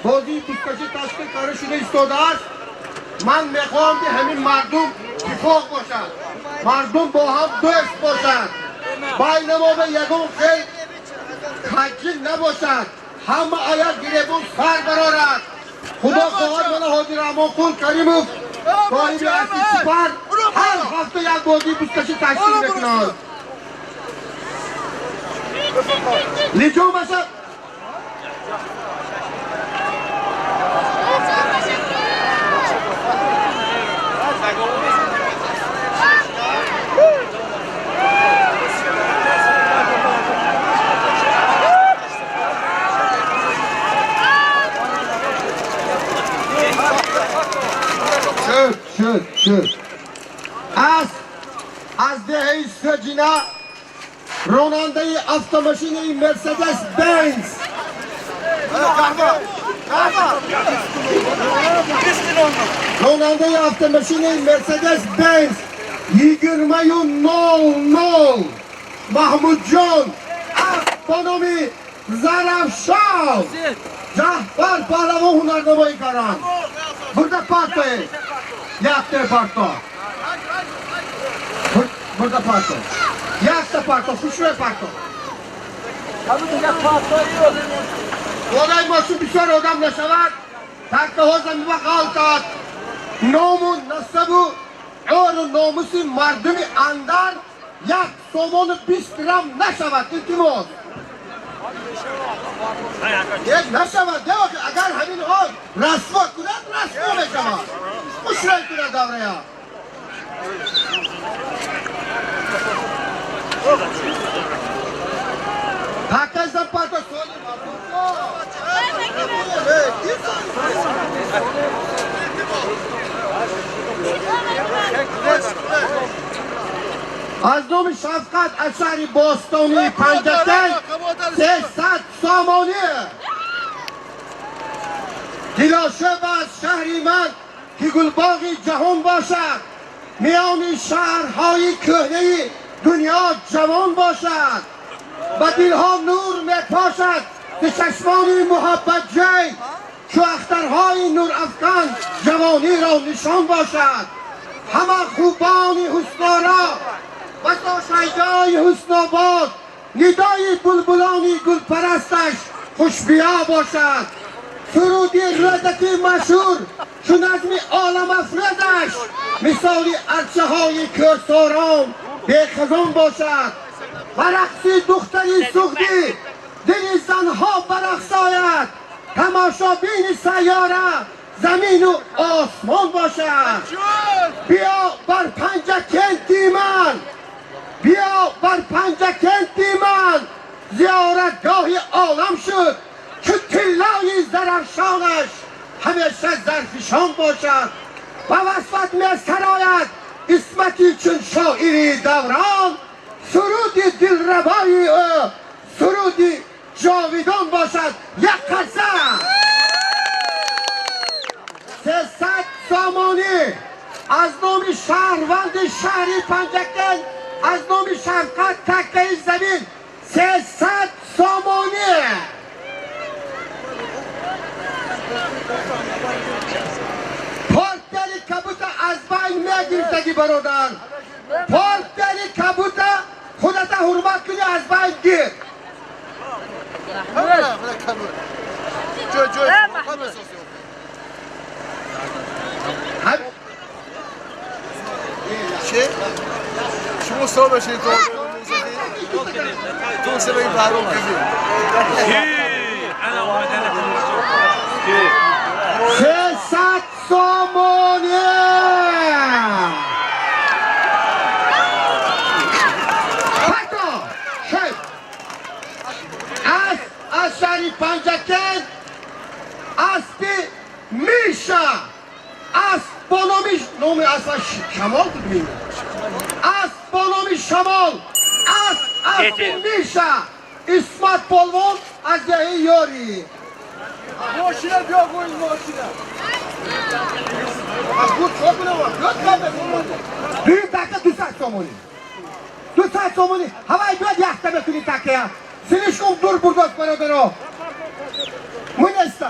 Бозии бузкашӣ ташкил карда шуда истодааст. Ман мехоҳам, ки ҳамин мардум иттифоқ бошад, мардум бо ҳам дӯст бошад, байни мо ба ягон хел таҷил набошад, ҳама аяк гиребон сар барорад. Худо хоҳад, мана ҳозир Раҳмонқул Каримов, соҳиби асли сипар, ҳар ҳафта як бозии бузкашӣ ташкил мекунад. Лиҷомаша. Шуд, шуд, шуд. Аз деҳаи Соҷина, ронандаи автомошинаи Мерседес Бенз, ронандаи автомошинаи Мерседес Бенз 20:00 Маҳмудҷон бо номи Зарафшон Ҷаъфар Паҳлавон ҳунарнамоӣ карданд. Бурда партое, якте парто, бурда парто, якта парто, хушрӯй парто. Болои мошин бисёр одам нашавад, таккаҳо замима ғалтад. Ному насабу ору номуси мардуми андар 1 сомону 20 грамм нашавад, илтимос, як нашавад. Агар ҳамин ҳол расво кунад, расво мешавад. Хушрӯй кунад даврая. Таккайзан парто. Аз номи Шафқат аз шаҳри бостонии Панҷакент 300 сомонӣ. Дилошӯб аз шаҳри ман, ки гулбоғи ҷаҳон бошад, миёни шаҳрҳои кӯҳнаи дунё ҷавон бошад, ба дилҳо нур мепошад ки чашмони муҳаббатҷӯй чу ахтарҳои нурафкан ҷавониро нишон бошад. Ҳама хубони ҳуснора басо шайдои ҳуснобод, нидои булбулони гулпарасташ хушбиё бошад. Суруди рӯдакӣ машҳур чу назми оламафрӯзаш мисоли арчаҳои кӯрсорон бехазон бошад. Ба рақси духтари суғдӣ дили занҳо барақсояд, тамошобини сайёра замину осмон бошад. Биё бар Панҷакенти ман, биё бар Панҷакенти ман, зиёратгоҳи олам шуд, чу тиллои зарафшонаш ҳамеша зарфишон бошад. Ба васфат месарояд исмати чун шоири даврон, суруди дилрабои ӯ суруди ҷовидон бошад. Як қарса, 300 сомонӣ аз номи шаҳрванди шаҳри Панҷакент, аз номи Шафқат, таккаи замин, 300 сомонӣ. Портери кабута аз байн мегирифтагӣ, бародар, портери кабута худата ҳурмат кунӣ, аз байн гир. ҷой ҷой. Чӣ? Шумо сол бошед, то تو سه بگیم پرام کسی. 300 сомонӣ. Ҳатто шед аз шаҳри Панҷакент аспи Миша, асп бо номи аспаш Шамол буд, ми асп бо номи Шамол, асп, аспи Миша, Исмат Полвон аз деҳаи Ёрӣ. Мошина биё, гӯй мошина. Дуюм така 200 сомонӣ, 200 сомонӣ. Ҳавай биёд, яхта мекунӣ такая. Слишком дур бурдост, бародаро, мунеста.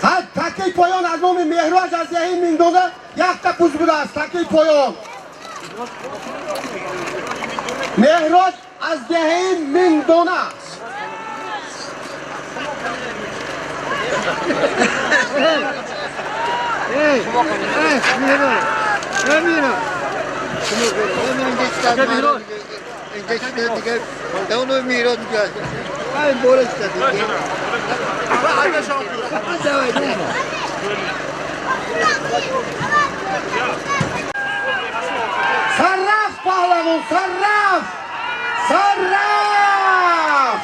Ҳа, такаи поён аз номи Меҳроҷ аз деҳаи Миндона якта буз будааст. Такаи поён Меҳроҷ аз деҳаи Миндона. Сарраф паҳлавон, сарраф, сарраф.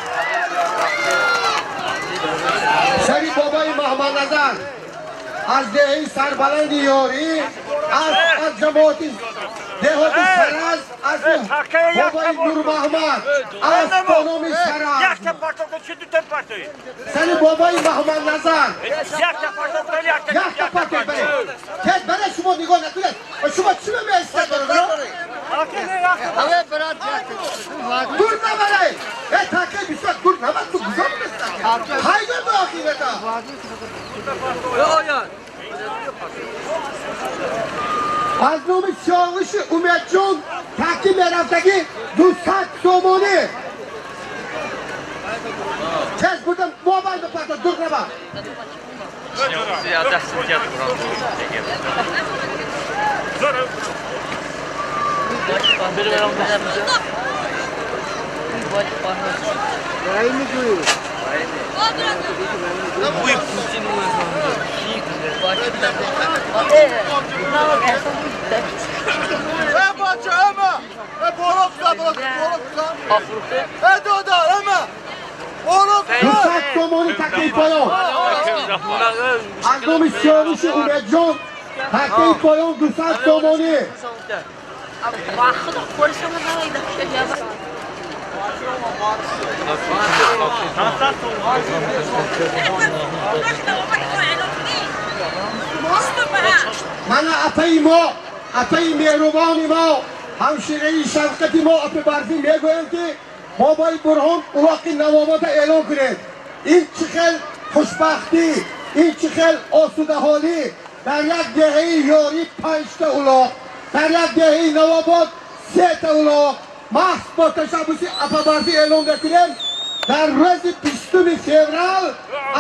Сари бобои Маҳмадназар аз деҳаи сарбаланди Ёрӣ, аз ҷамоати деҳоти Саразд, аз бобои Нурмаҳмад, аз бо номи Саразд. Сари бобои Маҳмадназар якта партои, бале. Тез, бале, шумо нигоҳ накунед. Шумо чӣ меистад, бародаро? Дур набарай. Э, такаи бисёр дур набар, ту куҷо меистад? Ҳайдор ба охирата. Аз номи Сиёвуши Умедҷон таки мерафтагӣ 200 сомонӣ. Тез будам, мобайл бипарто, дур набар. Дусад сомонӣ такаи поён аз номи Сиёвуши Умедҷон, такаи поён 200 сомонӣ. Мана апаи мо, апаи меҳрубони мо, ҳамшираи шафқати мо, апи Барфӣ мегӯянд, ки бобои Бурҳон улоқи Навобота эълон кунед. Ин чӣ хел хушбахтӣ, ин чӣ хел осудаҳолӣ! Дар як деҳаи Ёрӣ панҷта улоқ, дар як деҳаи Навобод сета улоқ. Маҳз бо ташаббуси апа Барфӣ эълон мекунем: дар рӯзи 20 феврал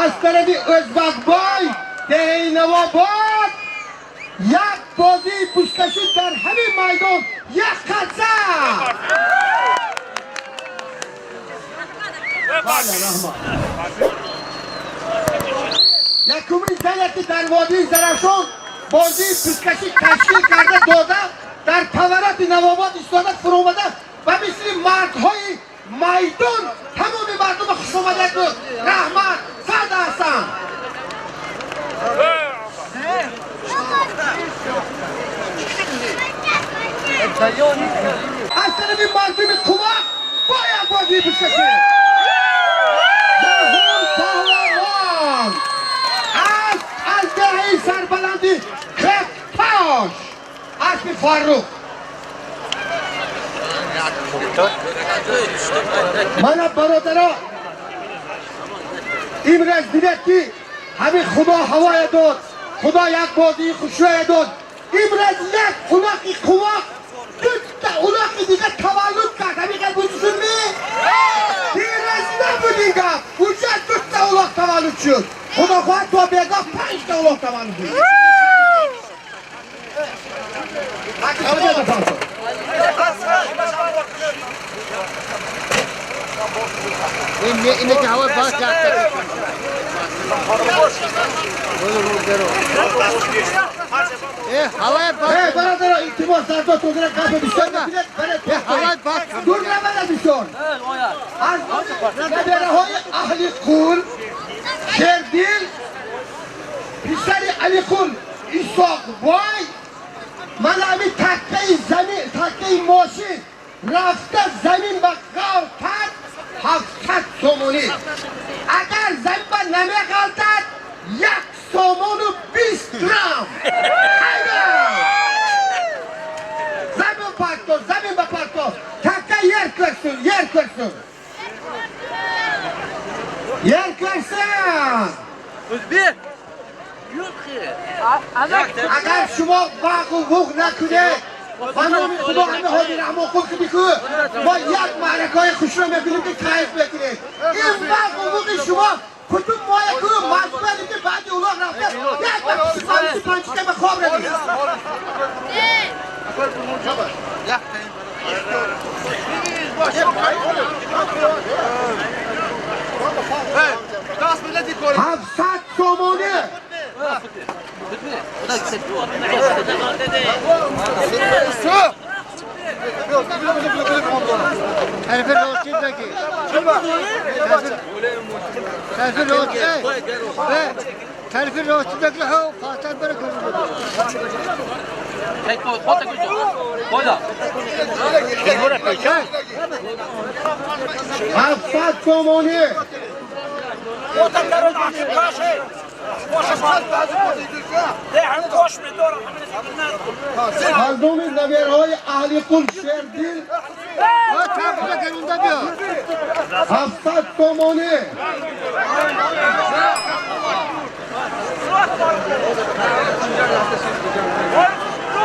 аз тарафи Ӯзбакбой, деҳаи Навобод, як бозии бузкашӣ дар ҳамин майдон, як қатса. Раҳмат. Якумин зане, ки дар водии Зарафшон бозии бузкашӣ ташкил карда дода, дар тавароти Навобод истода фуромада ва мисли мардҳои майдон тамоми мардума хушомадед буд. Раҳмат, сад аҳсан. Аз тарафи мардуми Қувват бояд бозии бузкашӣ. Ҷаҳон паҳлавон аз деҳаи сарбаланди Кектош, аспи Фаррух. Мана, бародаро, имрӯз дидед, ки ҳамин Худо ҳавое дод, Худо як бозии хушрӯе дод. Имрӯз як улоқи Қуввақ дута улоқи дига таваллуд кард. Ҳамин хел буд, дирӯз набуд ин гап. Уҷа дута улоқ таваллуд шуд. Худо хоҳад, то бегоҳ панҷта улоқ таваллуд шуд. اینه که هوا باز Эй, бародаро, илтимос, сардор тозира гапа бисёр накунед, бале. Дур набарад бисёр. Аз набераҳои аҳли қул Шердил, писари Алиқул Исоқ бой, мана ҳамин таккаи замин, таккаи мошин рафта замин ба ғалтад, 700 сомонӣ. Агар замин ба намеғалтад, 1 сомону 20 драм. Замин парто, замин ба парто, такка ер ko'rsin, yer ko'rsin. Yer. Агар шумо вағу вуғ накунед, ба номи Худо ҳама ҳозир раҳмонқул ки бику, мо як маъракаҳои хушро мекунем ки кайф мекунед. Ин вағу вуғи шумо кутуб моя ку маҷбурем ки баъди улоғ рафта як вақт панҷика ба хоб равем. 700 сомонӣ. 700 сомонӣ. Мардуми набираҳои аҳли қул Шердил 700 сомонӣ.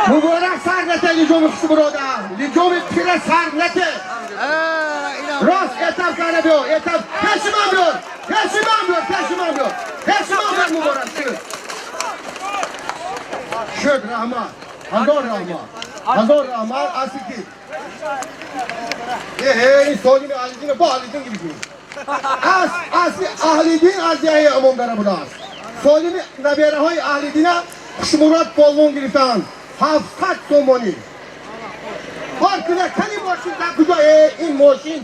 Муборак сар нате лиҷоми хушу биродар, лиҷоми пира сар нате. Рост этап кара биё, этап пеши ман биёр, пеши ман биёр, пеши ман биёр, пеши ман биёр. Муборак шуд, шуд. Раҳмат, ҳазор раҳмат, ҳазор раҳмат. Асли ки ин солими аҳлидин бо аҳлидин гирифтем. Асли аҳлидин аз яҳи амондара будааст. Солими набераҳои аҳлидина Хушмурод полвон гирифтаанд. 700 сомонӣ. Кор кунад кани мошин дар куҷо? Ин мошин,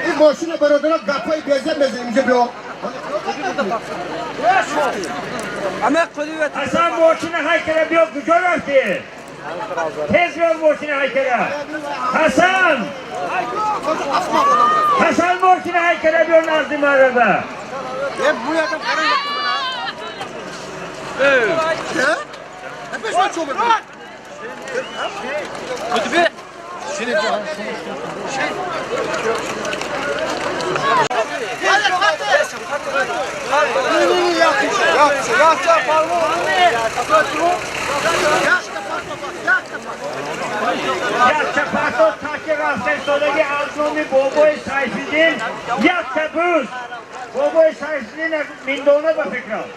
ин мошина бародаро гапҳои безеб мезанем. Инҷо биё. Ҳасан мошина ҳайкара биё, куҷо рафтӣ? Тез биё мошина ҳайкара. Ҳасан! Ҳасан мошина ҳайкара биё назди марада. Якта парто таки рафтаистодаги аз номи бобои Сайфиддин якта буз. Бобои Сайфиддин миндона ба фикрам.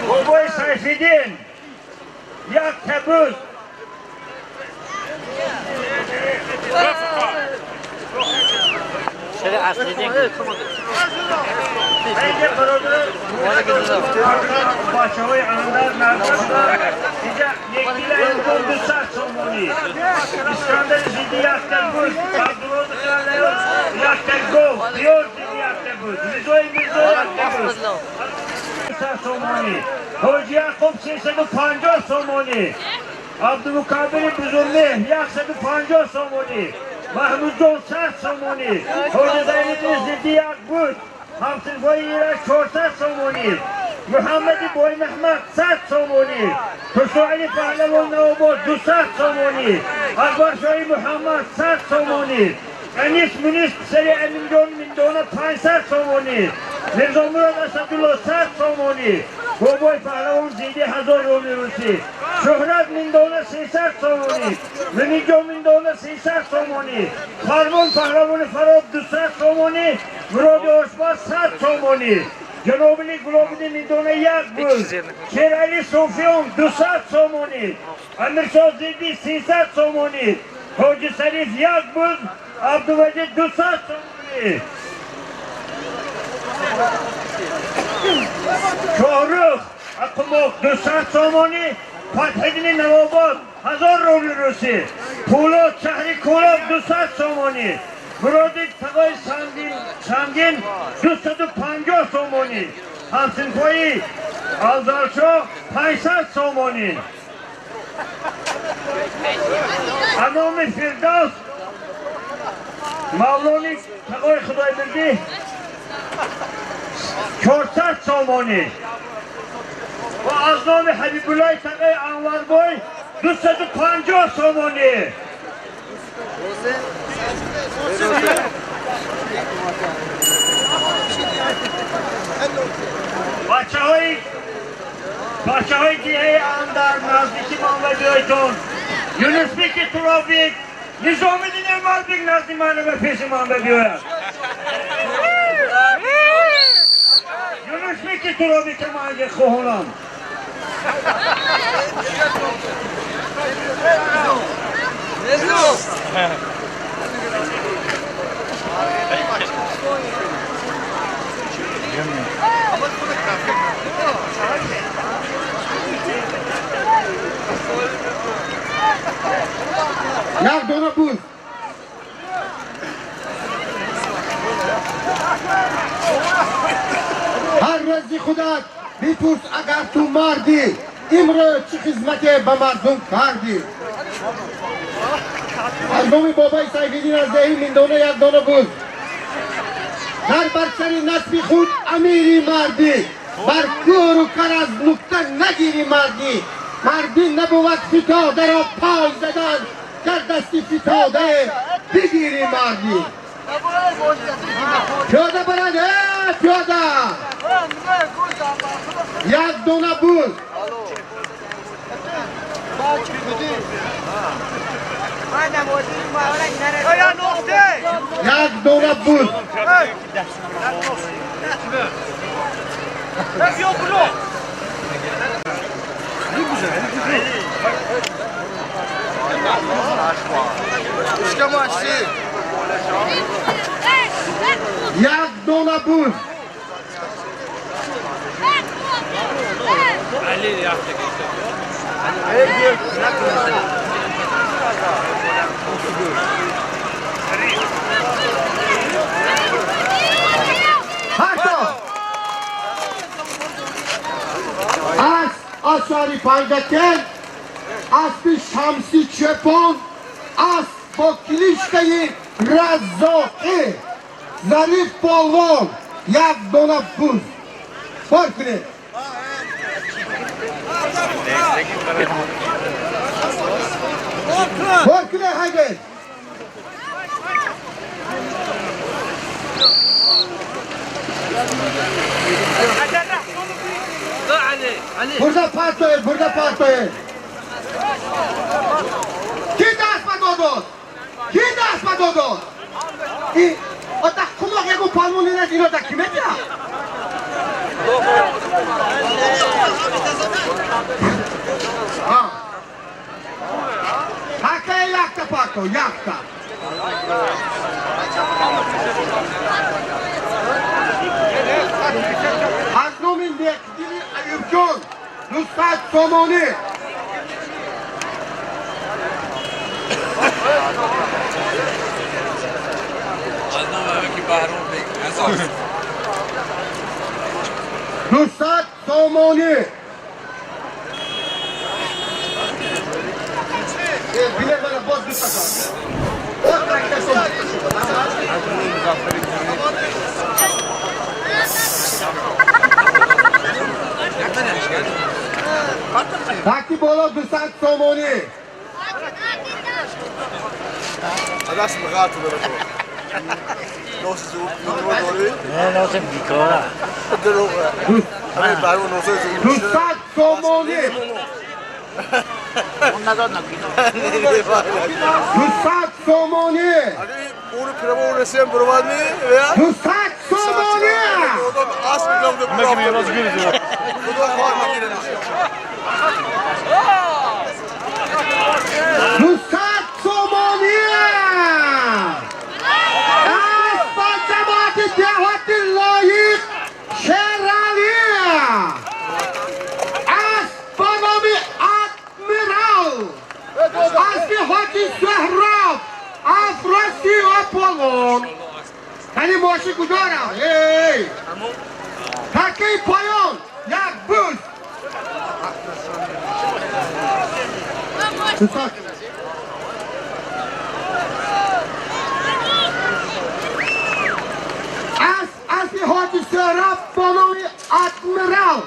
Бобои Сайфиддин якта буз. Бачаҳои андар наздашуда инҷа якдила имкон 200 сомонӣ. Искандари зидди якта буз, Абдуллози Хиралаён якта гов, Диёр зидди якта буз, Ризои Мирзо якта буз. 200 сомонӣ. Ҳоҷи Яқуб 350 сомонӣ. Абдумукабири Бузурмеҳр 150 сомонӣ. Маҳмудҷон 100 сомонӣ. Ҳоҷи Зайниддин зидди як буз. Ҳамсинфои Ира 400 сомонӣ. Муҳаммади Боймаҳмад 100 сомонӣ. Тусуали Паҳлавон Навобод 200 сомонӣ. Акбаршоҳи Муҳаммад 100 сомонӣ. Анис Мунис писари Аминҷон Миндона 500 сомонӣ. Мирзомурод Асадулло 100 сомонӣ. Бобои Паҳлавон зидди 1000 рубли русӣ. Шуҳрат Миндона 300 сомонӣ. Муминҷон Миндона 300 сомонӣ. Фармон Паҳлавони Фароб 200 сомонӣ. Муроди Ошпаз 100 сомонӣ. Ҷанобили Гулобидин Миндона як буз. Шерали Суфиён 200 сомонӣ. Амиршоҳ зидди 300 сомонӣ. Ҳоҷи Сариф як буз. Абдуваҷид 200 сомонӣ. Шоҳрух Ақумов 200 сомонӣ. Фатҳиддини Навобод 1000 рубли русӣ. Пулод шаҳри Кӯлоб 200 сомонӣ. Муроди тағои Сангин 250 сомонӣ. Ҳамсинфои Афзалшоҳ 500 сомонӣ. Аноми Фирдавс Мавлони тағои Худойбердӣ 400 сомонӣ. Ва аз номи Ҳабибуллои тағои Анварбой 250 сомонӣ. Бачаҳои деҳаи Андар наздики ман ва биёйтон. Юнусбеки Туробик, Низомиддин Элмазбек назди ман ва пеши ман ва биёяд. Юнусбеки Туробик ман хоҳонам. Як дона буз. Ҳар рӯзи худат бипурс агар ту мардӣ, имрӯз чӣ хизмате ба мардум кардӣ. Аз номи бобаи Сайфиддин аз деҳи Миндона як дона буз. Дар бар сари насби худ амири мардӣ, бар кӯру кар аз нукта нагири мардӣ. Мардӣ набувад фитодаро пой задан, дар дасти фитодае бигири мардӣ. Пиёда барад, э пиёда! Як дона буз. Як дона буз. Як дона буз. Ҳарто аз асари Панҷакент, аспи Шамси Чепон, асп бо кличкаи Раззоқӣ, Зариф Полвон, як дона буз. Бор кунед. Бор кунед, ҳайдед. Бурда партоед, бурда партоед. Ки даст ба додод? Ки даст ба додод? И ота кумак ягон палмони нест, ино да ки метиҳад? Ҳакая якта парто, якта. Аз номи Некдили Аюбҷон 200 сомонӣ. 200 сомонӣ. Билет мана боз 200 сомонӣ. Таки боло 200 сомонӣ. 200 сомонӣ. 200 сомонӣ. 200 сомонӣ. 200 сомонӣ. Аз ба ҷамоати деҳоти Лоиқ Шералӣ. Аз ба номи Адмирал. Аспи ҳоҷи Суҳроб, Афросиё Полон. Яъне мошин куҷо рафт? Эй! Такаи поён як буз. 200. Аз аспи ҳоҷи Суҳроб бо номи Адмирал.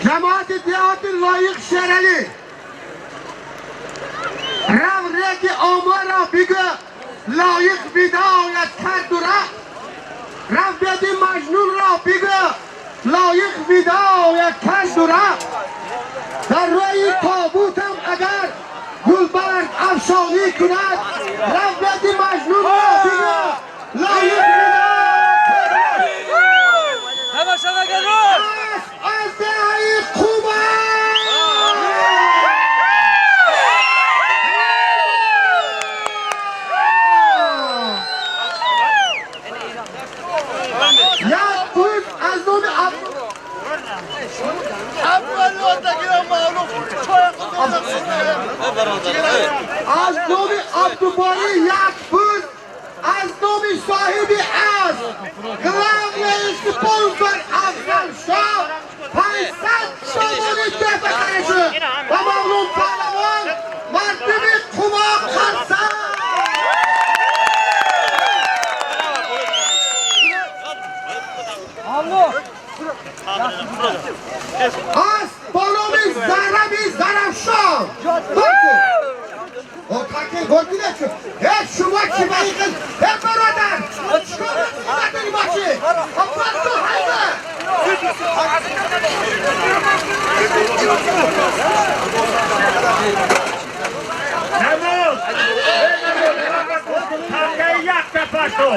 Ҷамоати деҳоти Лоиқ Шералӣ. Рав реги оморо бигӯ. лоиқ видоят кард ва рафт. Рафт биёд ин Маҷнунро бигӯ лоиқ видоят кард ва рафт. Дар рӯи тобутам агар гулбарг афшонӣ кунад, рафт биёд ин Маҷнунро бигӯ лоиқ видоят кард ва рафт. Аз деҳаи Қума. Як буз аз номи аз номи Абдуборӣ як буз, аз номи соҳиби асп, главный спонсор Афзалшоҳ, 500 сомонӣ туҳфа карда шуд ба Мавлуд Паҳлавон. Мардуми Қума қарсак. Аст бо номи Зараби Зарафшон. Э, шумо чӣ ба ин? Э, бародар, чикор надорӣ бошӣ? Апарту ҳайда. Намоз! Такай якта пашто!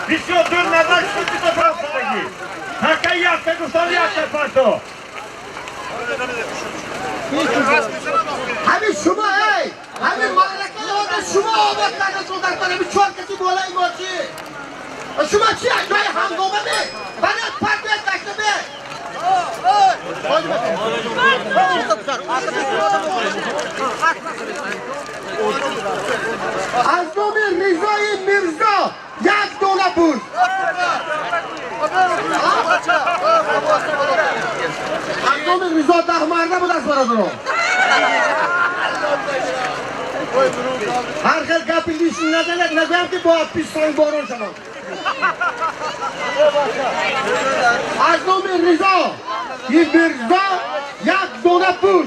Бисёр дур назар шуд то паштаги! Такай якта гуфтам, якта пашто! Ҳамин шумо, эй, ҳамин маъракаи ҳозир шумо обод карда дар ҳамин чор каси болаи мошин. Шумо чи ҷои ҳангома ме? Барои партият гашта ме? Аз номи Ризои Мирзо як дона буз. Аз номи Ризо даҳмарда буд аст, бародарон. Ҳар хел гапи лишний назанед, нагӯям ки бояд пистони борон шавам. Аз номи Ризо и Мирзо як дона буз.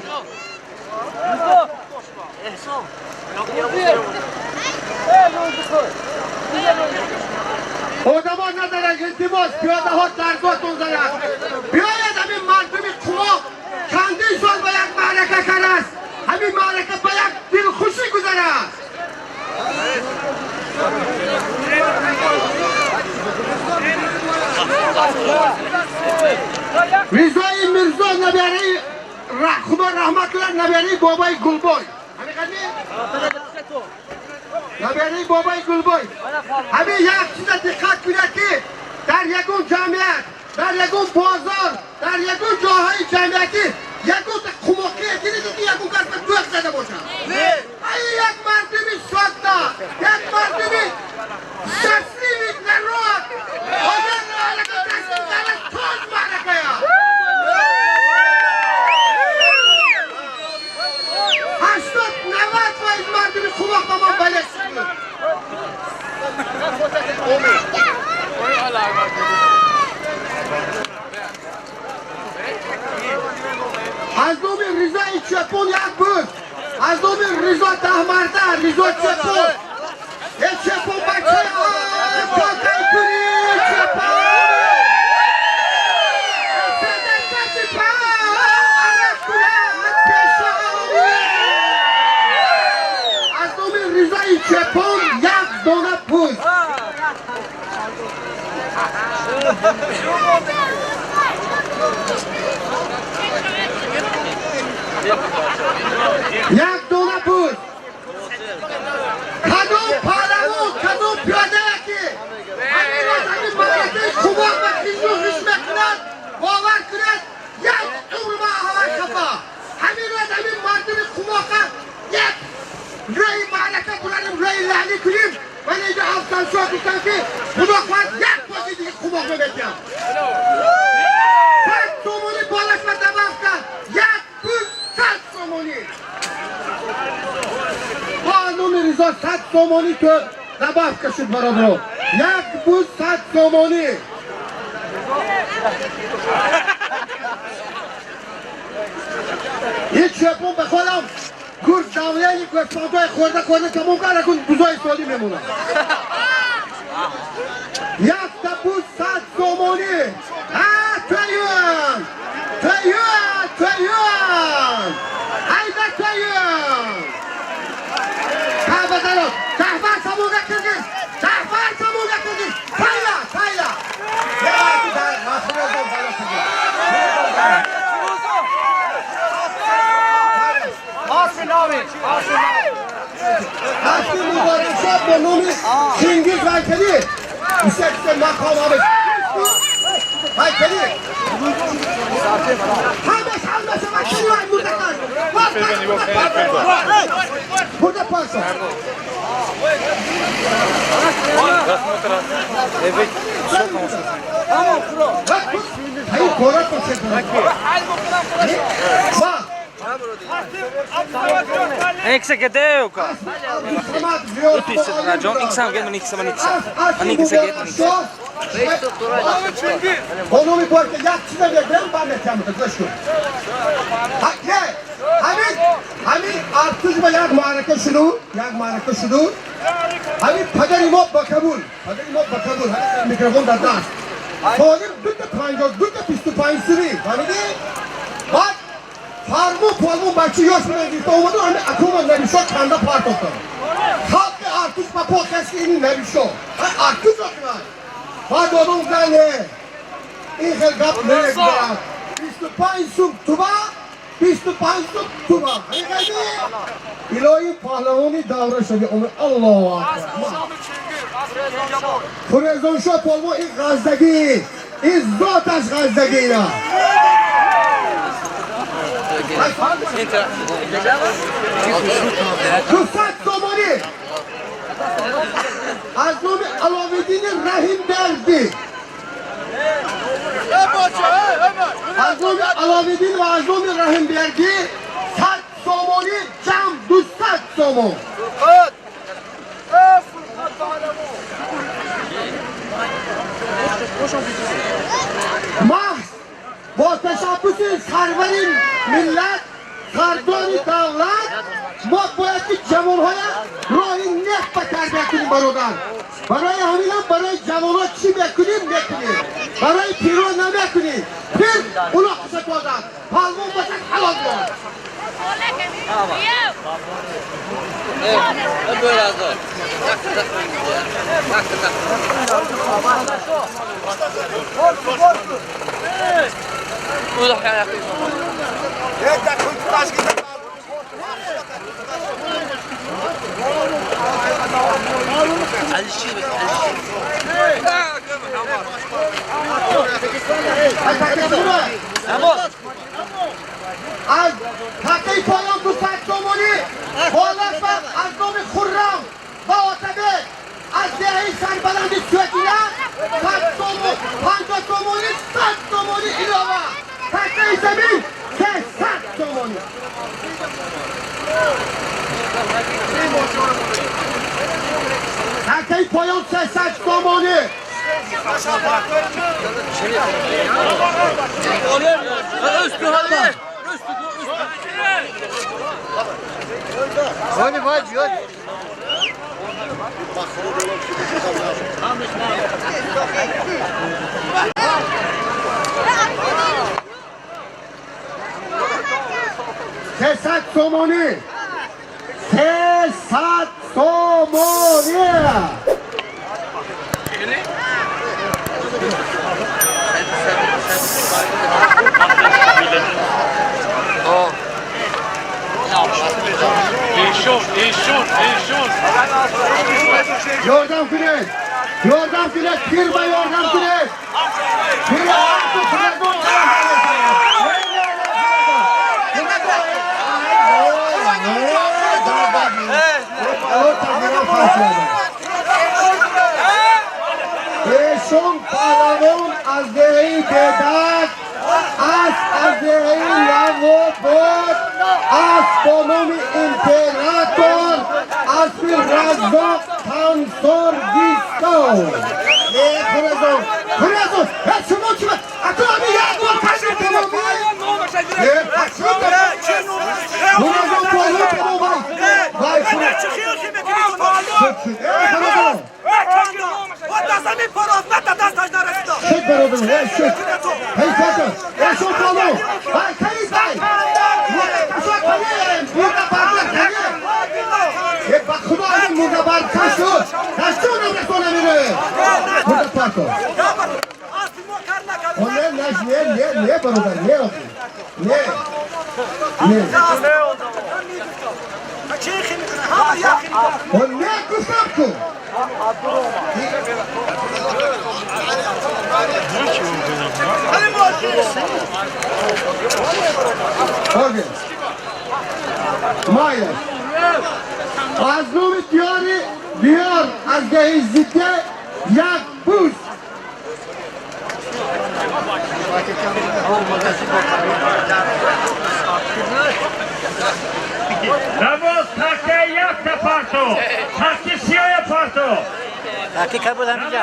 Одамо назанед, илтимос, пиёдаҳо даргоҳтон занад. Биёед, ҳамин мардуми Қумоқ чандин сол ба як маърака кардааст. Ҳамин маърака ба як дилхушӣ гузарад. Ризои Мирзо набераи, Худо раҳмат кунад, набераи бобои Гулбой. Набераи бобои Гулбой. Ҳамин як чиза диққат кунед, ки дар ягон ҷамъият, дар ягон бозор, дар ягон ҷойҳои ҷамъиятӣ ягон қумоқие дидед, ки ягон кас ба дӯқ зада бошад? Ай, як мардуми содда, як мардуми счастливый народ. Ҳозир маърака ташкил карда, тоз маъракая. 80-90% мардуми Қумоқ ба мо балеш шуд. Аз номи Ризои Чепун як буз. Аз номи Ризо даҳмарда, Ризо Чепун. Э, Чепун, бачаи токай куни, Чепун. Садақати па арақ кунад пешонӣ. Аз номи Ризои Чепун як дона буз. Як дона буз. Кадом паҳлавон, кадом пиёдае ки ҳамин рӯз ҳамин маъракаи Қумоқ ба хижу хиш мекунад, бовар кунад, як умр ма ҳавай хафа. Ҳамин рӯз ҳамин мардуми Қумоқа як рӯи маърака бурарем, рӯи лаълӣ кунем. Ман инҷо Афзалшоҳ гуфтам, ки Худо хоҳад, як бози диги Қумоқ мебетиям. 100 сомонӣ болаш ба добавка, як буз 100 сомонӣ. Бо номи Ризо 100 сомонӣ ту добавка шуд, бародарон. Як буз 100 сомонӣ. Ҳеҷ чепун ба худам. Гург давление гӯсфандҳои хӯрда хӯрда тамом кард, акун бузои солӣ мемонад. Якта буз 100 сомонӣ. А, тайён! Тайён! Тайён! Айда тайён! Тавба, Жаъфар Самуга киргиз! Жаъфар Самуга киргиз! Тайя, тайя! Я, Масурозон бала киргиз. Асли Муборакшоҳ бо номи Чингиз Вайкали. Исаксе мақом ҳамаш. Вайкали. Ҳамаш, ҳамаш вайкали вай мурда. Бурда паса. Evet, çok olsun. Hayır, korat olsun. Bak. Ekse gedeuka. Rajon iksa gel iksa man iksa. Ani iksa gel iksa. Onu bir borke yak çize bir ben mekanı گوش کن. ҳамин ҳамин артуш ба як маърака шуду, як маърака шуду. Ҳамин падари мо ба қабул, падари мо ба қабул, микрофон дар даст. Солим дута 50, дута 25 сири, фаҳмидӣ? Баъд фарму полму бачи ёш буданд, гирифта омаду, ҳамин акума набишо канда партофтанд. Халқи артуш ба по каси ини набишо. Артуш охиран. Баъд одам гуфтанд, не, ин хел гап намегузарад. 25 сум туба, 25 сум туба. Ҳамин хелди? Илоҳи паҳлавони давра шади. Аллоҳу акбар. Фурезоншо полво ин ғаздагӣ, ин зоташ ғаздагӣ ина. 200 сомонӣ аз номи Аловиддини Раҳим Бердӣ, аз номи Аловиддин ва аз номи Раҳим Бердӣ 100 сомонӣ, ҷамъ 200 сомон. Маҳз бо ташаббуси сарвари миллат, сардори давлат, мо бояд ки ҷавонҳоя роҳи нек ба тарбия кунем, бародар. Барои ҳаминам барои ҷавонҳо чӣ мекунем, мекунем, барои пирон намекунем. Пир улоқиша тозад, палвон бошад, ҳалол бод. Аз тақаи поён 200 сомонӣ болафа аз номи Хуррам ва Отабек аз деҳаи сарбаланди Сӯтия 100 сомон, 50 сомонӣ, 100 сомонӣ илова. Тақаи замин 300 сомонӣ. Тақаи поён 300 сомонӣ. Hadi hadi hadi. 300 сомонӣ, 300 сомонӣ. Эшон, эшон, эшон. Ёрдам кунед, ёрдам кунед, пир ба ёрдам кунед. Пир Фуразон. Эшон паҳлавон аз деҳаи Бедак, аз деҳаи Лавобод, аз бо номи император, аспи Раззоқ Тансор Дисто. Фуразон, Фуразон, шумо чи аку ами як бор кашид, тамоми. Фуразон полвон. شد برادر، ای شد. هی کاکا، ای شد بالو. ای کلی بای. یه با خدا این مرده بر کشو. کشو نمی‌کنه میره. مرده پاکو. نه نه نه نه نه برادر، نه نه. نه. نه گفتم کو. مایل از نوم دیاری دیار از دهی زیده یک بوز. نماز تخته یک تپارتو تخته سیاه پارتو تخته که بود همینجا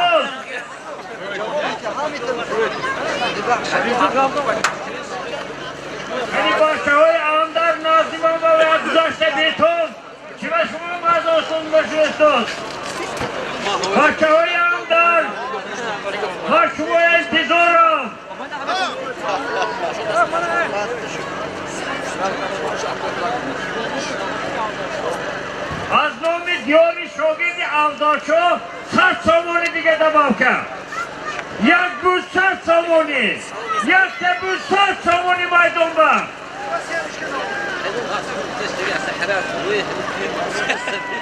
یعنی باشه های اندر نازیمان و گذاشته بیتون چی با شما از آسان بشوستون باشه های اندر ما شما انتظارم. از نام دیاری شاگرد افزارشو 100 سامانی دیگه دباب کرد. یک بود 100 سامانی، یک بود 100 سامانی میدان بر.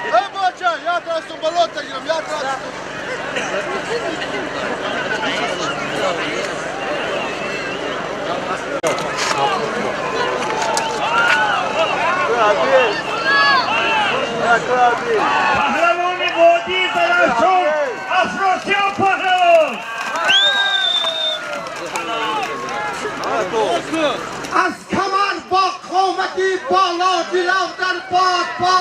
ای باچه یا ترستون بلوت تگیرم یا ترستون. پهلوان وادی زرافشان افراسیاب پهلوان. از کمر با قامتی بالا دلاو در باد با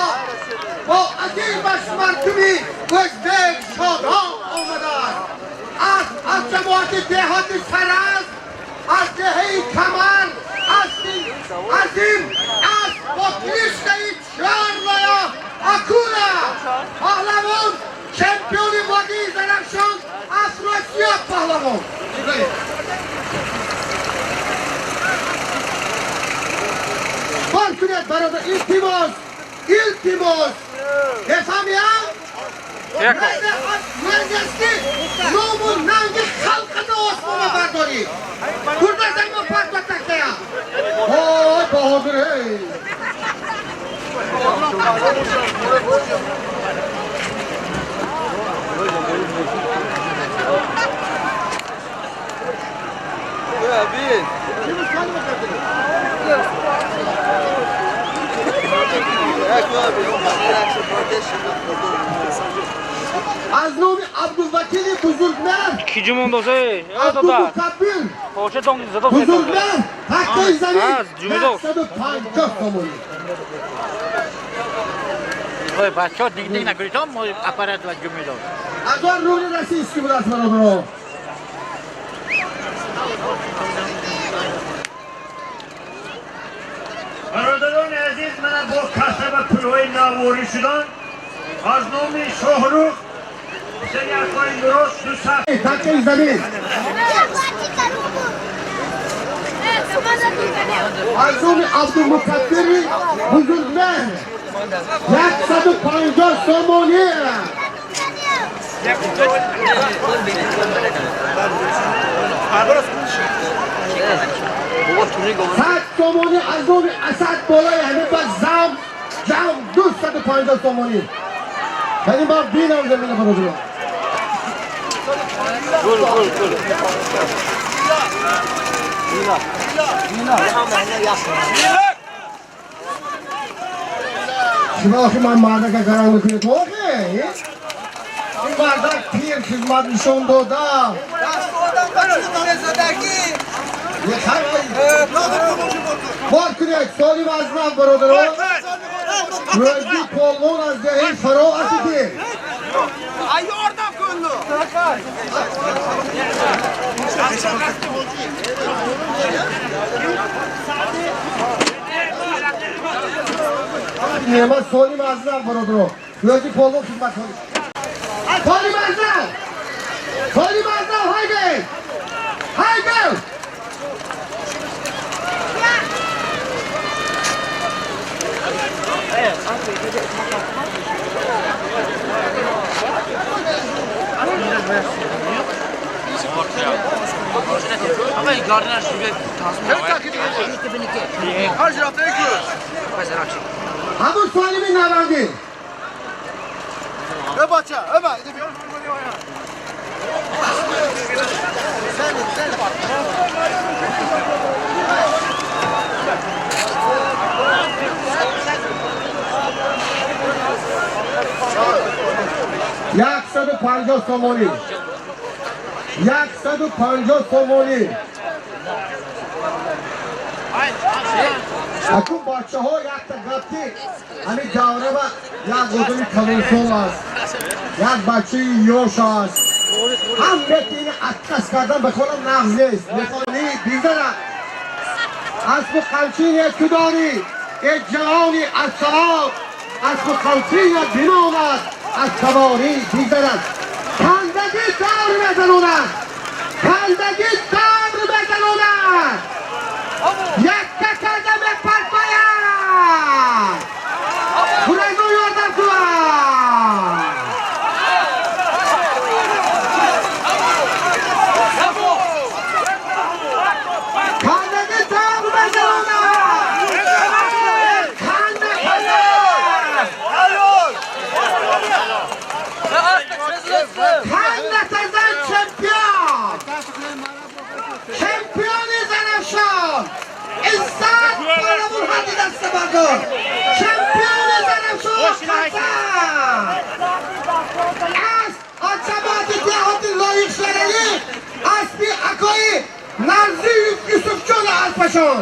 با عظیمش مردمی ازبک شادان آمده است. از جماعت دهات سرز، از دهه کمر، از عظیم از با کلیشته چهار اکولا پهلوان چمپیون وادی زرافشان افراسیاب پهلوان. بار کنید برادر، التماس التماس بفهمیم مهندسی نام و ننگ خلقت آسمان برداری برده زمان پرد بتکته. آی بهادر هی. از نام عبدالوکیل بزرگمهر کی جمون دوزه عبدالمکبر بزرگمهر حق زمین 150 تومانی. بچه ها دیگ دیگ نکنید تا ما اپارات و جمعی داد. از آن روی رسیست که بود از برادرها. برادران عزیز من با کسب پولهای نواری شدن از نام شاهروخ سری اکای درست 200 تکه زمین از نام عبدالمکبر بزرگمهر 150 سومانی. 100 تومانی از نام اسد بالای همه با زم جمع 250 تومانی. یعنی ما بینم زمین برادران. گل گل گل. شما آخه من مردک گرم میکنید آخه این مردک پیر خدمت نشون دادم. بار کنید سالیم از من برادران. روزی پالوان از دهی فرا اسیدی. نعمت سالیم از من برادران. Рӯзи полвон хизмат кунед. Холи мазал! Холи мазал, ҳайде! Ҳайде! Ҳамун солими навандӣ. 150 сомонӣ. 150 сомонӣ. Акун бачаҳо якта гап ки ҳамин давраба як одами калонсол аст, як бачаи ёш аст. Ҳам беки ини отказ кардан ба холам нағз нест. Мехоҳӣ бизана. Асбу қамчине ту дорӣ, э ҷавони аз савоб, асбу қамчинат бимонад, аз саворӣ бизанад. Кандагӣ давр мезанонад. Кандагӣ давр мезанонад. Якка карда мепартояд. Хурайзо ёрдам кунад. Кандагӣ давр мезанонад. Канда канда. Канда тазан чемпион. Чемпиони Зарафшон. Иззат Паҳлавон ҳадди дастабардор. Чемпиони Зарафшон Хасан. Аз ҷамоати деҳоти Лоиқ Шералӣ аспи акои Нарзи Юсуфҷон аспашон.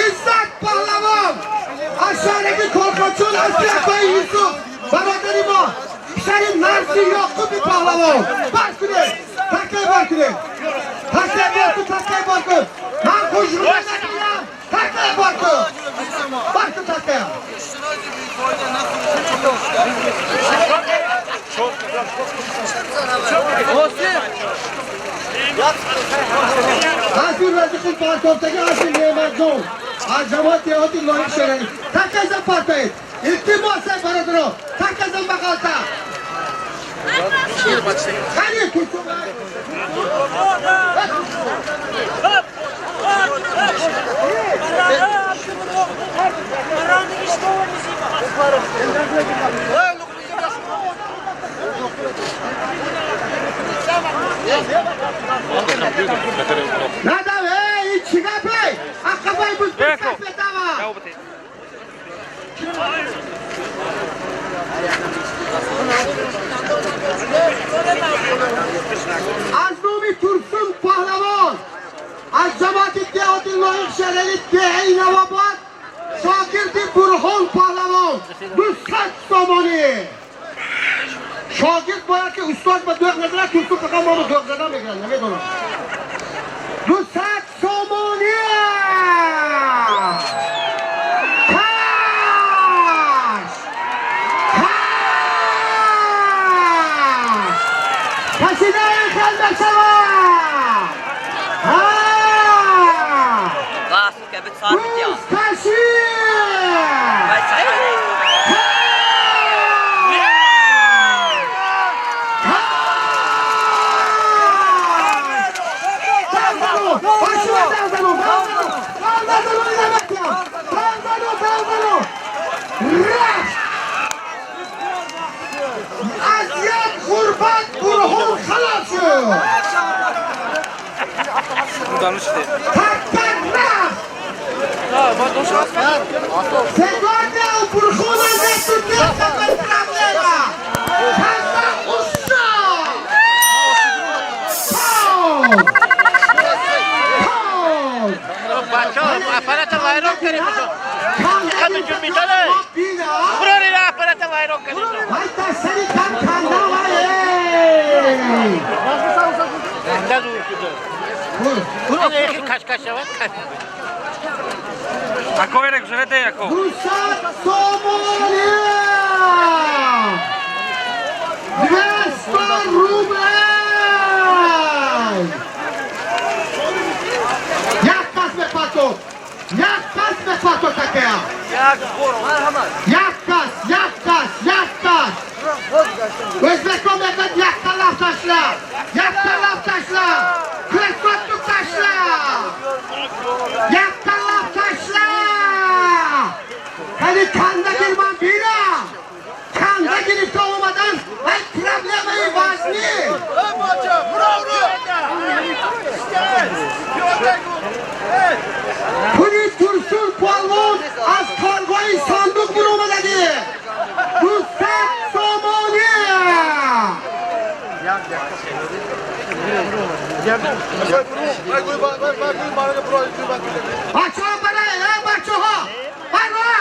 Иззат Паҳлавон аз шаҳраки Колхочон аспи акои Юсуф бародари мо писари Нарзи Ёқуби Паҳлавон. Бас кунед, такай бар кунед, такай бар кун, такай бар кун. Ман хушрӯ накунам, такай бар кун, бар кун такай. Аспи Разиқул партофтагӣ аспи Неъматҷон аз ҷамоати деҳоти Лоиқ Шералӣ. Такайзан партоед. Илтимос ай бародаро, такайзан ба ғалта. Қани туркум. Надав, эй, ин чӣ гапе? Ақабай буд бетава. Аз номи Турсун Паҳлавон аз ҷамоати деҳоти Лоиқ Шералӣ деҳаи Навобод шогирди Бурҳон Паҳлавон 200 сомонӣ. Шогирд бояд ки устод ба дӯғ назанад, Турсун фақат моро дӯғ задан мегирад, намедонам. 200 сомонӣ. Каш! Каш! Кашидаи хел мешавад! Ҳа! Бузкашӣ! Аз як ғурбат Бурҳон халос шуд. Так-так рафт. Сегодня у Бурхона нету никакой проблема. Канда ушел. Пол! Пол! Бачаҳо аппарата вайрон кардем. Қадр ҷунбидале. Бурори аппарата вайрон кардем. Вайта сари кам канда вай. Канда дур шуда. Кашкаш шавад. Ако е, рек, живете, ако. 200 сомонӣ. Як кас, як кас, як кас. O'zbekiston мегӯяд: якта лаф ташла, якта лаф ташла, ko'rsatib tashla, якта лаф ташла. Qani kanda girman bina, kanda girifta омадан, ай проблемаи важный. Эй, бача, ура, ура! Пули Турсун Полвон аз коргоҳи сандуқ биромадагӣ 200 сомонӣ. Бачаҳо, барои э бачаҳо, баро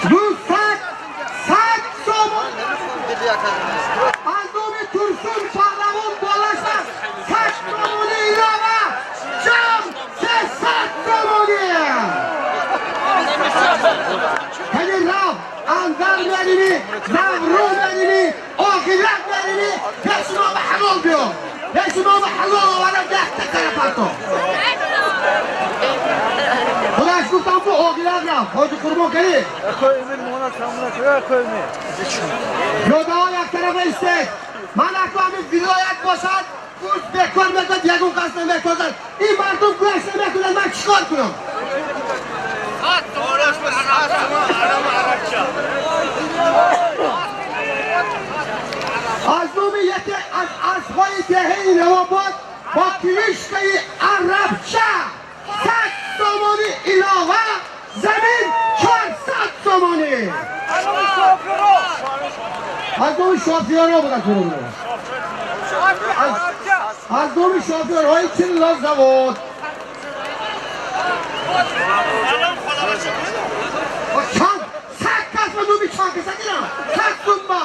200 сад сомон аз номи Турсун Паҳлавон болаша 100 сомонӣ илова, ҷамъ 300 сомонӣ. Кани рав андар мерими, завру мерими, охират мерими, пеши мо ба ҳалол биё, пеши мо ба ҳалол оварда якта тарафато. Худаш гуфтам, ку охират рафт. Ҳоҷи Қурбон, кани пиёдаҳо як тарафа истед. Ман аку ҳамин вилоят бошад, гӯш бекор мекунад, ягон кас наметозад. Ин мардум гӯш намекунад, ман чӣ кор кунам? Аз номи яке аз аспҳои деҳаи Навобод бо кличкаи Арабча 100 сомонӣ илова, замин 400 сомонӣ. Аз номи шофёрҳо буда, аз номи шофёрҳои Тилло завод. Чанд сад кас ба номи чанд каса гирам сад сумма.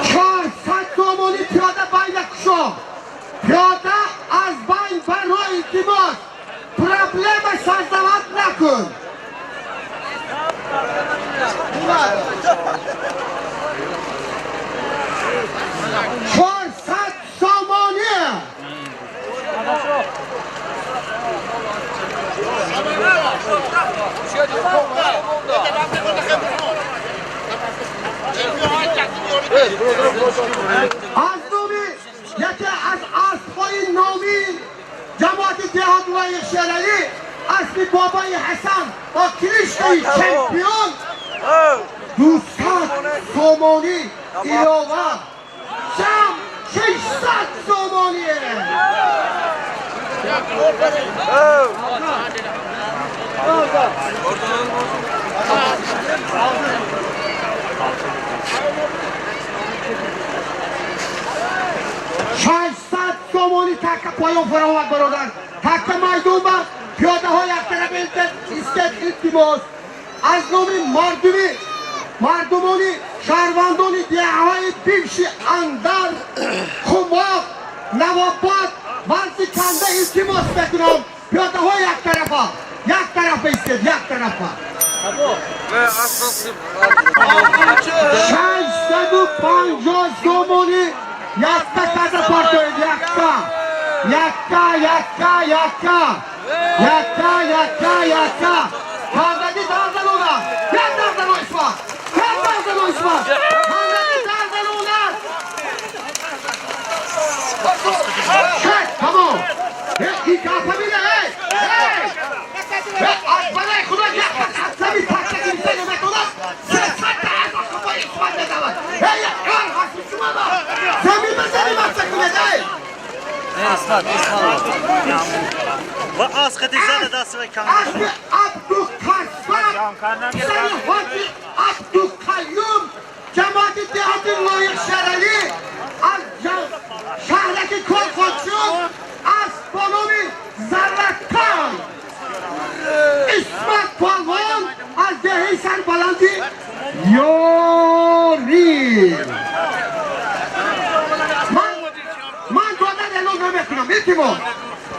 400 сомонӣ. Пиёда байна кушо, пиёда аз байн барои, илтимос, проблема создавать накун. 400 сомонӣ. Аз номи яке аз аспҳои номи ҷамоати деҳот Лоиқ Шералӣ, аспи Бобои Ҳасан бо кличкаи Чемпион, 200 сомонӣ илова, ҷамъ 600 сомонӣ. 600 сомонӣ. Такка поён фаровад, бародар, такка майдон ба пиёдаҳо яктараф истед, илтимос. Аз номи мардуми мардумони шаҳрвандони деҳаҳои бивши Андар, Хумоқ, Навобод, варзи канда илтимос мекунам, пиёдаҳо як тарафа, як тарафа истед, як тарафа. 650 сомонӣ. Якта када партоед, якта, якка, якка, якка, якка, якка, якка. Кандаги дарзанона, як дарзано исма, як дарзано исма, кандаги дарзанона. Шаш, тамом. Ин гапа мина, эй, эй, аз балаи худо якта қасами такка гирифта наметонад, сесадта аз ақабои исмат медавад. Эй, кор ҳасби шумо ба замин ба замин маста кунед, эй. Ва аз хати зада даст ва кам. Асби Абдукассар, писари ҳоҷи Абдукаюм, ҷамоати деҳоти Лоиқ Шералӣ, аз шаҳраки Колхозчун, аз бо номи Зарракан, Исмат Полвон аз деҳаи Сарбаланди Ёрӣ. Ман додан эълон намекунам, илтимос.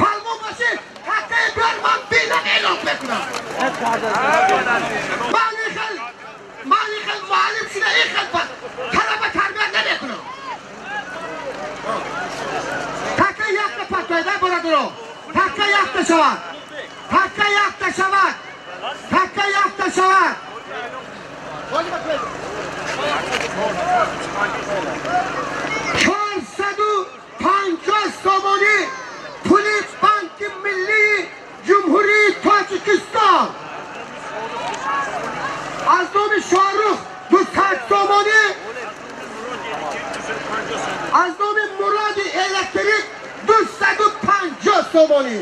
Палвон бошӣ, ҳаққаи биёр, ман бинам, эълон мекунам. Ман ихел, ман ихел. ин хел талаба тарбият намекунам. Така якта патояда бародаро. Така якта шавад. Така якта шавад. Така якта шавад. 450 сомонӣ пули Банки Миллии Ҷумҳурии Тоҷикистон. Аз номи Шоҳрух 200 сомонӣ, аз номи Муроди Электрик 250 сомонӣ.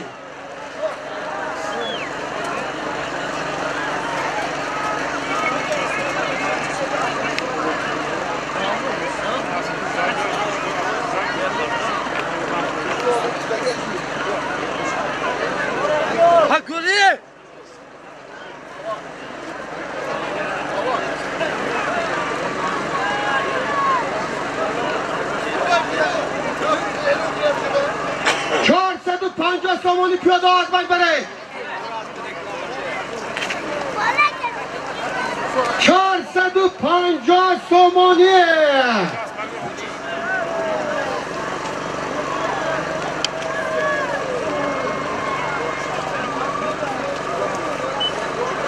Hakuri! 450 сомонӣ пиёда аз ман баред. 450 сомонӣ.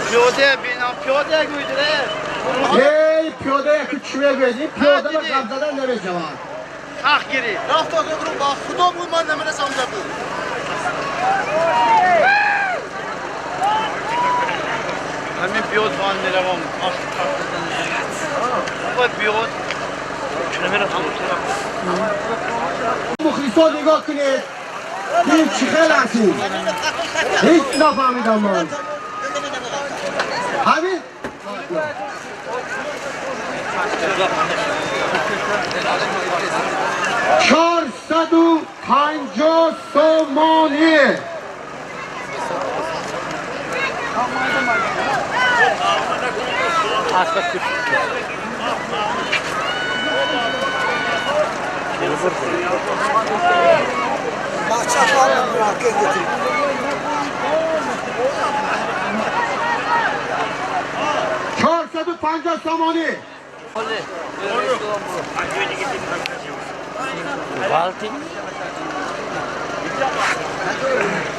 Пиёда бинам, пиёда гӯйдире. Эй, пиёда яку чӣ мегӯед? Ин пиёда ба гап задан намешавад. Ҳақ гирӣ. Рафта гурум ба худо буд ман намерасам ҷабу. Ҳамин пиёд ман меравам. Ой, пиёд. Мухлисон нигоҳ кунед. Ин чӣ хел аст ин? Ҳеҷ нафаҳмидам ман. Ҳамин 450 сомонӣ. 450 сомонӣ. Балти.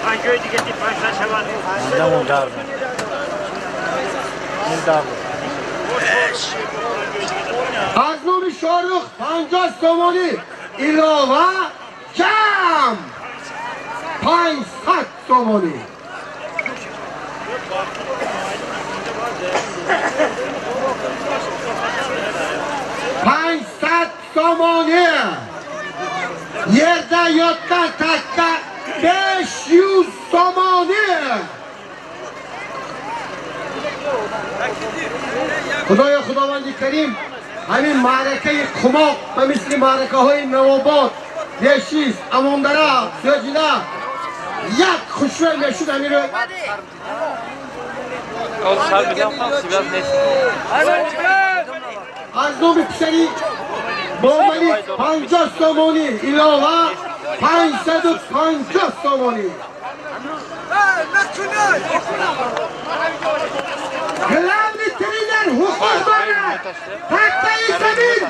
Панҷои дига ти панҷсад шавад. Мудар. Мудар. Аз номи Шоҳрух 50 сомонӣ илова ҷамъ 500 сомонӣ. 500 сомонӣ. Yerda yotgan takka 500 сомонӣ. Худоё худованди карим ҳамин маъракаи Қумоқ ба мисли маъракаҳои Навобод, Решист, Амондара, Сӯҷина як хушрӯй мешуд ҳаминро. Аз номи писари Бомалик 50 сомонӣ илова 550 сомонӣ. Главный тренер ҳуқуқ дорад. Тактаи замин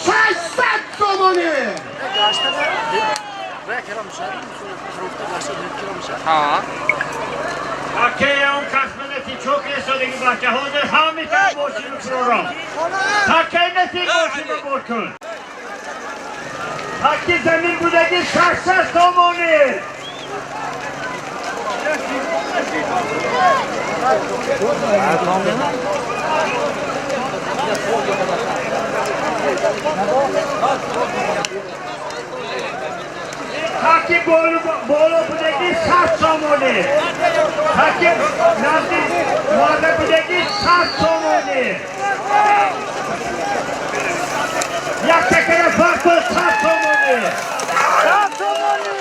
600 сомонӣ. Акея он касманати чок ресодиги бача ҳозир ҳамитар бошину фурорам. Такайнати бошину бор кун. Таки замин будаги 600 сомонӣ. Таки боло будаги 100 сомонӣ. Таки назди мода будаги 100 сомонӣ. Як такара фарқ 100 сомонӣ. 100 сомонӣ.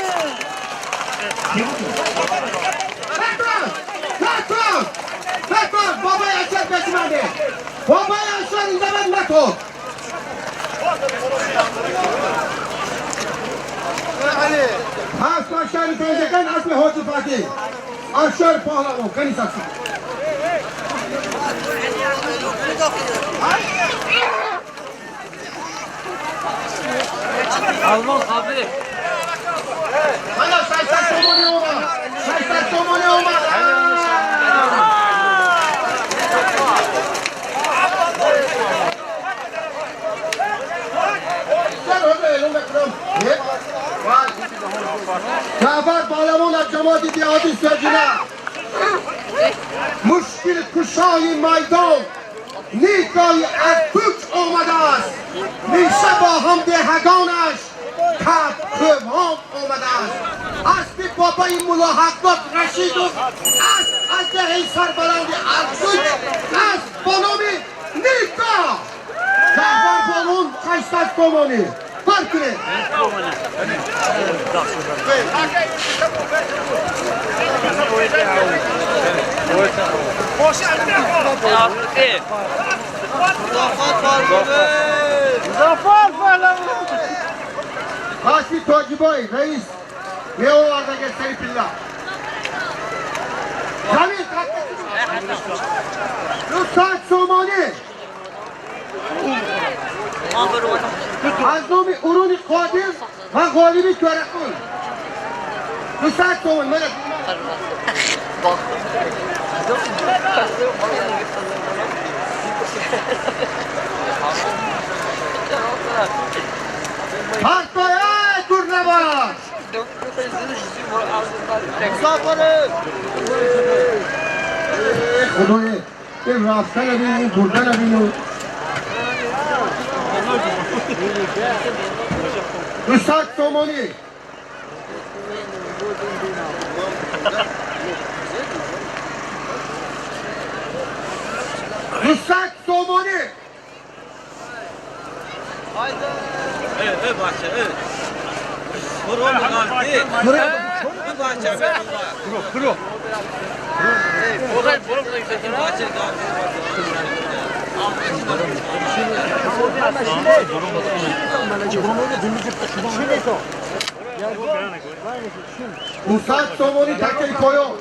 Patron! Patron! Patron! Бобои Ашар пешиманде! Бобои Ашар индавад накун! Асп Ашари Пенҷакан, аспи Ҳоҷи Фатиҳ. Ашар паҳлавон, кани сакси. Мана 600 сомонӣ омад. 600 сомонӣ омад. Ҷаъфар Паҳлавон аз ҷамоати деҳоти Соҷина. Мушкил кушои майдон Никои аз Туч омадааст. Миша бо ҳам деҳагонаш кабкӯбҳом омадааст. Аспи бобои Муллоҳакбоб Рашидов аст аз деҳаи сарбаланди Арсуч аст бо номи Нико. Ҷаъфар Паҳлавон 600 сомонӣ. Кор кунед. Қасми Тоҷибой раис меовардаги сари пилла. Замин 200 сомонӣ. Аз номи Уруни Қодир ва ғолиби Тӯрақул. 200 сомонӣ. Мана Партоя дур набош. Худоё, ин рафтана бин, ин бурдана бин. 200 сомонӣ. 200 сомонӣ. 200 сомонӣ такаи поён.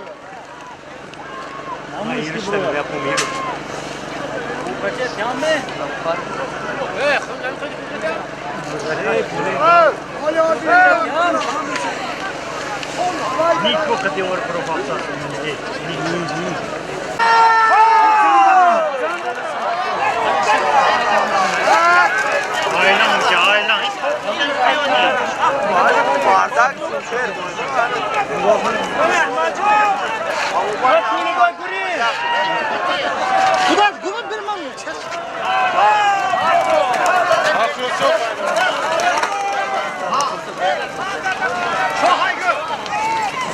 Нико қати ор про 700 сомонӣ. Aylan ki aylan.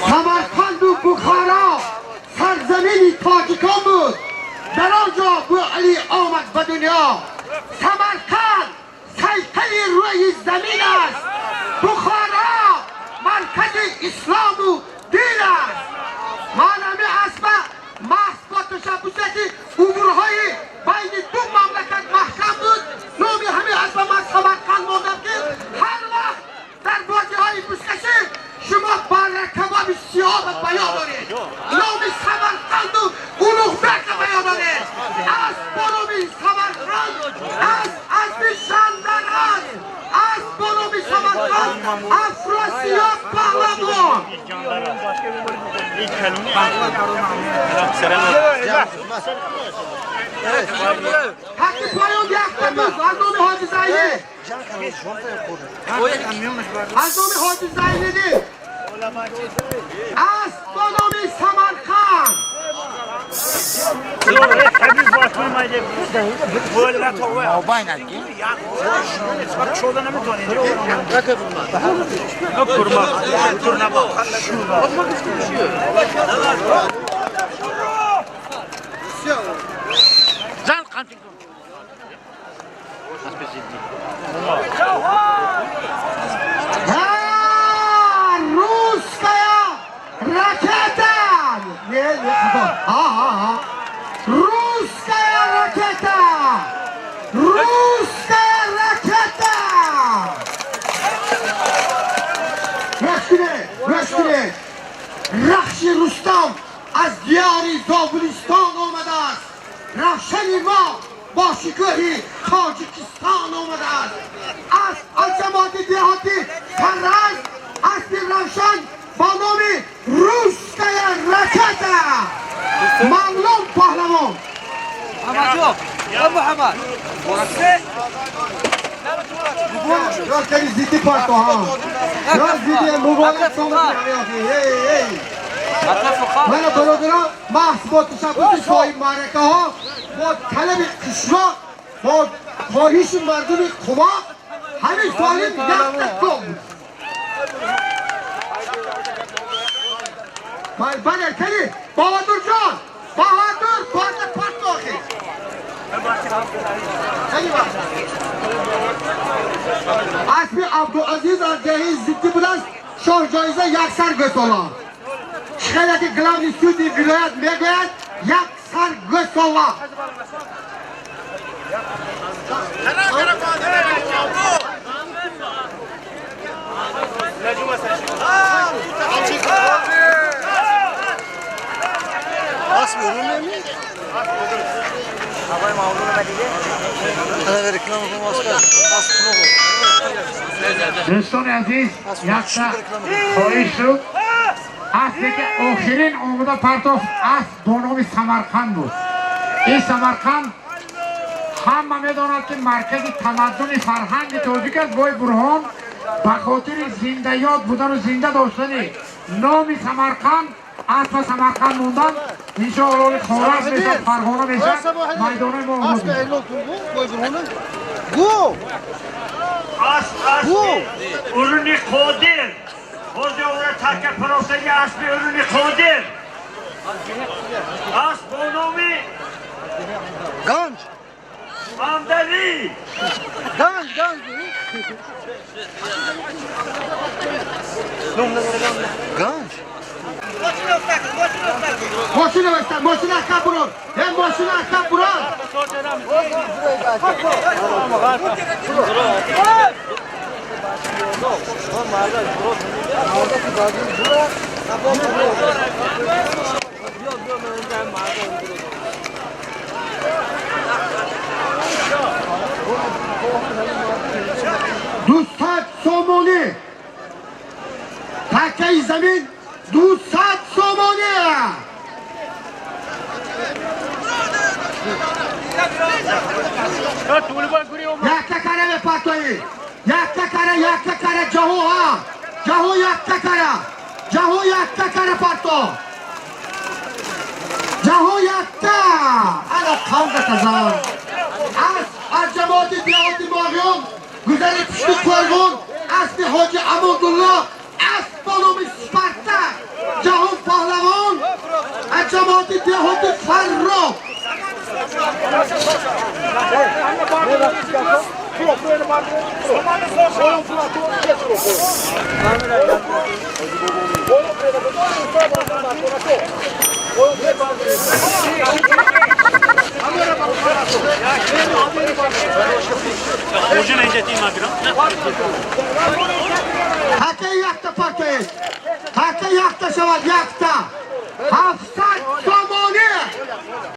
Самарқанду Бухоро сарзамини тоҷикон буд. Дар он ҷо Бӯалӣ омад ба дунё. Самарқанд сайқали рӯи замин аст. Бухоро маркази ислому дин аст. Ман ҳамин асба маҳз бо ташаббусе ки убурҳои байни ду мамлакат маҳкам буд, номи ҳамин асба ман Самарқанд мондам ки ҳар вақт дар бозиҳои музкашӣ шумо баракабоби сиёҳро ба ёд доред. Номи Самарқанду Улуғбекро ба ёд доред. Асп бо номи Самарқанд аст, аспи Шандар аст. Асп бо номи Самарқанд Афросиёб Паҳлавон. Ҳаққи поён якта буд аз номи Ҳоҷи Зайнӣ. Аз номи Ҳоҷи Зайниддин. Асп бо номи Самарқанд. Зан қамчин кун. Аспи зиддӣ. Ха, русская ракета! Не, не, ха, ха, ха. Русская ракета! Русская ракета! Гӯш кунед, гӯш кунед. Рахши Рустам аз диёри Зобулистон омадааст. Равшани мо бо шукӯҳи Тоҷикистон омадааст. Аз Ёр зидди парто, ҳа. Ёр зидди муборак сомад. Эй, эй. Мана бародарон, маҳз бо ташаббуси соҳиб маъракаҳо, бо талаби қишлоқ, бо хоҳиши мардуми Қумоқ, ҳамин солим якта гов буд. Бале, кани, Баҳодурҷон, Баҳодур, парта парто охир. Кани баша. Аспи Абдуазиз аз деҳи зиддӣ будааст, шоҳ ҷоиза як сар гӯсола. Хеле ки главный суди вилоят мегӯяд, як сар гӯсола. Дӯстони азиз, якта хоҳиш шуд. Аспе ки охирин омода партофт, асп бо номи Самарқанд буд. Ин Самарқанд ҳама медонад, ки маркази тамаддуни фарҳанги тоҷик аст. Бой Бурҳон ба хотири зиндаёд будану зинда доштани номи Самарқанд аспа Самарқанд мондан. Иншоалло Хоразм мешавад, Фарғона мешавад, майдонои мо обод мешавад. Асп аспи Уруни Қодир. Ҳозир ора така паростаги аспи Уруни Қодир. Асп бо номи Ганҷ. Мамдалӣ. Ганҷ, ганҷ. Ганҷ. Мошина вайста, мошина акаб бурон. Э, мошина акаб бурон. 200 сомонӣ. Такаи замин 200 сомонӣ. Якта кара мепартоӣ. Якта кара, якта кара ҷаҳо ҳа. Ҷаҳо якта кара. Ҷаҳо якта кара парто. Ҷаҳо якта. Ана қавга тазан. Аз ҷамоати деҳоти Моғиён гузари пушти Қӯрғон аспи ҳоҷи Амодулло, асп бо номи Спартак, Ҷаҳон паҳлавон аз ҷамоати деҳоти Фаррох. Ҳакаи якта партоед. Ҳака якта шавад, якта. 700 сомонӣ.